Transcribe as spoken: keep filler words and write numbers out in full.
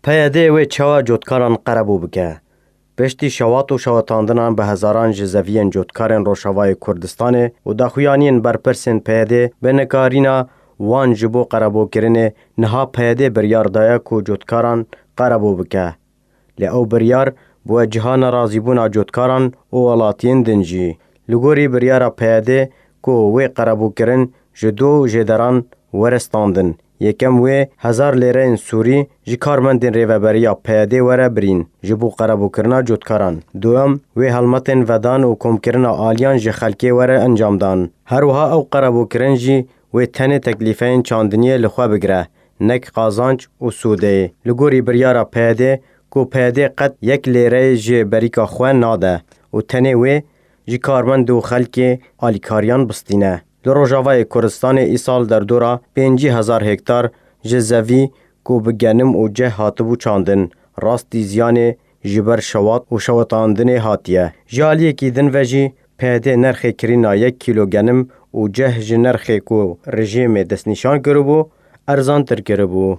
P Y D wê çawa cotkaran qerebû bike? Piştî şewat û şewetandinan bi hezaran ji zeviyên cotkarên Rojavayê Kurdistanê û daxuyaniyên berpirsên P Y D bi nikarîna wan ji bo qerebûkirinê, niha P Y D biryar daye ku cotkaran qerebû bike. Lê ew biryar bi we cihana razîbûna cotkaran û welatiyên din jî. Li gorî biryara P Y D ku wê qerebûkirin ji du jêderan were standin. Yekem wê hezar lêreyên Sûrî ji karmendên rêveberiya P Y D were birîn ji bo qerebûkirina cotkaran. Duyem wê helmetên vedan û komkirina aliyan ji xelkê were encamdan. Her wiha ew qerebûkirin jî wê tenê teklîfeyên çandiniyê li xwe bigire, nek qazanc û sûdê. Li gorî biryara P Y D ku P Y D qet yek lêreyê ji berîka xwe nade û tenê wê ji karmend û xelkê alîkariyan bistîne. Li Rojavayê Kurdistanê îsal derdora pêncî hezar hektar ji zevî ku bi genim û ceh hatibû çandin, rastî ziyanê ji ber şewat û şewitandinê hatiye. Ji aliyekî din ve jî P Y D nirxê kirîna yek kîlo genim û ceh ji nirxê ku rejîmê destnîşan kiribû, erzantir kiribû.